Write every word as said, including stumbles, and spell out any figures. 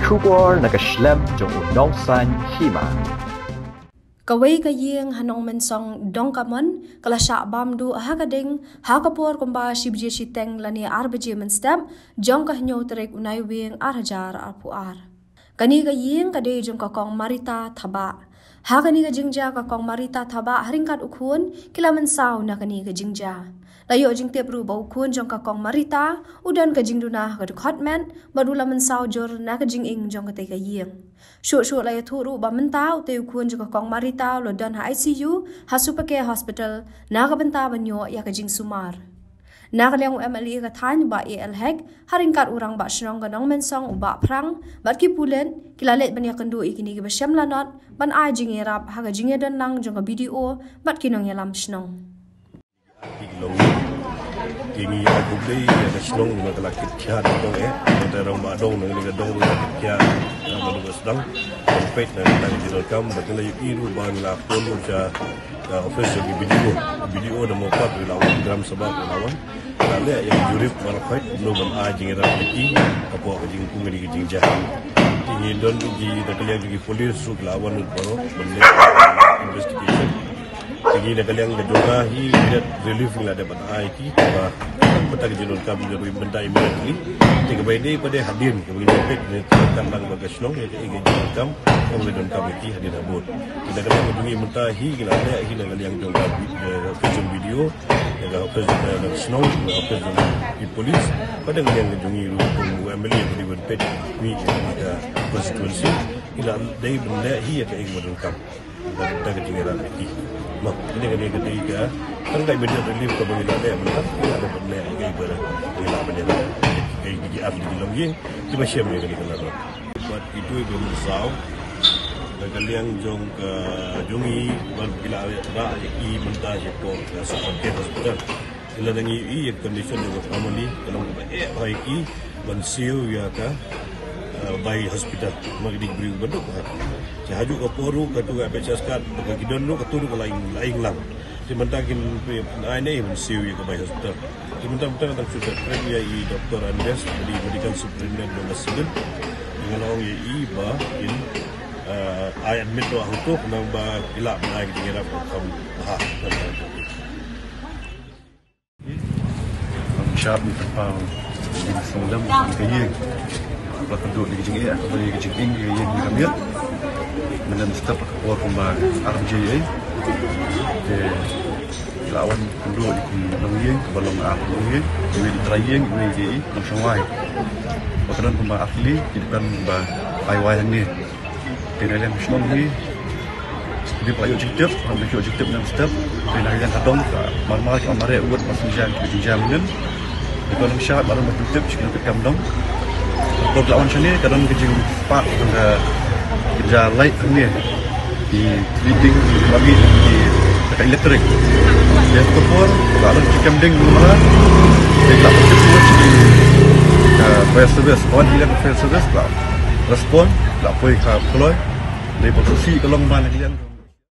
Khubor na ka shlem jong u nongsan hima. Kawei ka ïing ha Nongmensong Dongkamon ka la shah bam duh ha ka ding ha ka por kumba shi baje shiteng lane ar baje mynstep jong ka hynñiew tarik u Naiwieng ar hajar arphew ar. Kane ka ïing ka dei jong ka Kong Marita Thabah. Ha kane ka jingjia ka Kong Marita Thabah ha ryngkat u khun ki la mynsaw na kane ka jingjia. La ïoh jingtip ruh ba u khun jong ka Kong Marita u don ka jingduna ha ka dkhot met bad u la mynsaw jur na ka jingim jong katei ka ïing. Shuh shuh la ïathuh ruh ba mynta utei u khun jong ka Kong Marita u la don ha I C U ha Supercare Hospital na ka bynta ban ïoh ïa ka jingsumar. Na ka liang u M L A ka thaiñ Bah A L Hek ha ryngkat u Rangbah Shnong ka Nongmensong u Bah Phrang bad ki pulit ki la leit ban ïakynduh ïa kine kiba shem lanot ban ai jingïarap ha ka jingïadon lang jong ka B D O bad ki nongïalam shnong. Ki long ki ngi ïa khublei ïa ka shnong na ka la kit khia da dong eh, na ka rangbah dong na ka dong la kit khia. Ka ma ka sdang peit na ka tang jingdonkam ba ka la ïohi ruh ba ngi la phone ruh sha ka office jong ki B D O. B D O da Mawkap ruh la wan, Gram Sabha ruh la wan. La leh ïa ka jurip ba la khoit kumno ban ai jingïarap ïa ki hapoh ka jingkung ka jingjia. Te ngi don ki na ka liang ki police ruh la wan ruh baroh ban leh investigation. Te ngi na ka liang ka jong nga hi, immediate relief ngi la dep ban ai ki ba mynta ka jingdonkam ngi ruh mynta immediately. Te kaba ïadei pat de hadien kaba ngi peit ne ka tang lang ba ka shnong ïa ka, ïa ka jingdonkam, ong ka donkam ïa ki hadien habud. Te na ka liang ka jong ngi mynta hi ngi la leh hi na ka liang jong ka, eh, office jong B D O, ïa ka office, eh, jong shnong, ïa ka office jong ki police, bad na ka liang ka jong ngi ruh kum u M L A ba dei ban peit ngi ïa ka constituency, ngi la dei ban leh hi ïa ka, ïa ka jingdonkam. Da, da ka jingïarap ïa ki. Mo, kane, kane ka dei ka, tang ka immediate relief kaba ngi la leh mynta, ngi la dep ban leh ïa ka, ïa ka, ngi la ban leh ïa ka, ïa ka, ïa ka, ïa ka longïing kiba shem ïa kane ka lanot. Bad kito kiba mynsaw na ka liang jong ka, jong ngi, bad ki la rah ïa ki mynta shapoh ka Supercare Hospital. Te lada ngi ïohi ïa ka condition jong ka family, ka long kaba eh bha ïa ki ban siew ïa ka, eh, bai hospital. Namar ki dei ki briew kiba duk bha. Te ha kajuh ka por ruh, kato ka F H S card ba ki don ruh, kato ruh ka la ïeng, la ïeng lang. Te mynta kin pyn-, pyn-ai ne ban siew ïa ka bai hospital. Te mynta, mynta nga dang shu kren ïa i Doctor Andres, ba dei Medical Superintendent jong ka Civil. Nga la ong ïa i ba in, eh, ai admit noh hangto, khnang ba ki lah ban ai ka jingïarap kaba kham bha. Shap ni kyrpang, jingïaseng lem ka ïing. Ba ka dei ka jingeh, ka dei ka jingeh ka ïing ka miet. Mynta mynstep ka por kumba ar baje ïa. Te la wan kynduh ïa ki nongïing, ba long ar nongïing, iwei i trai ïing, iwei i nongshong wai. Ba ka don kumba ar tylli, ki dei kumba ai wai hangne. Te na liang shnong hi, dei ba ïoh jingtip, ba ïoh jingtip mynstep. Te na liang ka dong ka mar mar ki ong mareh wut ba synjang ki jingjia mynnin. Te ka long shah ba don ba jingtip sha ki nongtip kam dong. Ka por la wan shane ka don ka jingpah jong ka jingjia light hangne. Ki lighting ba mih ki ka electric. Te ka por la don ki kam ding mynta. Te la pynjah ki ka fire service, wan ki ka fire service la respond, la poi ka kloi. Dei ba ka sih ka long ban ka liang.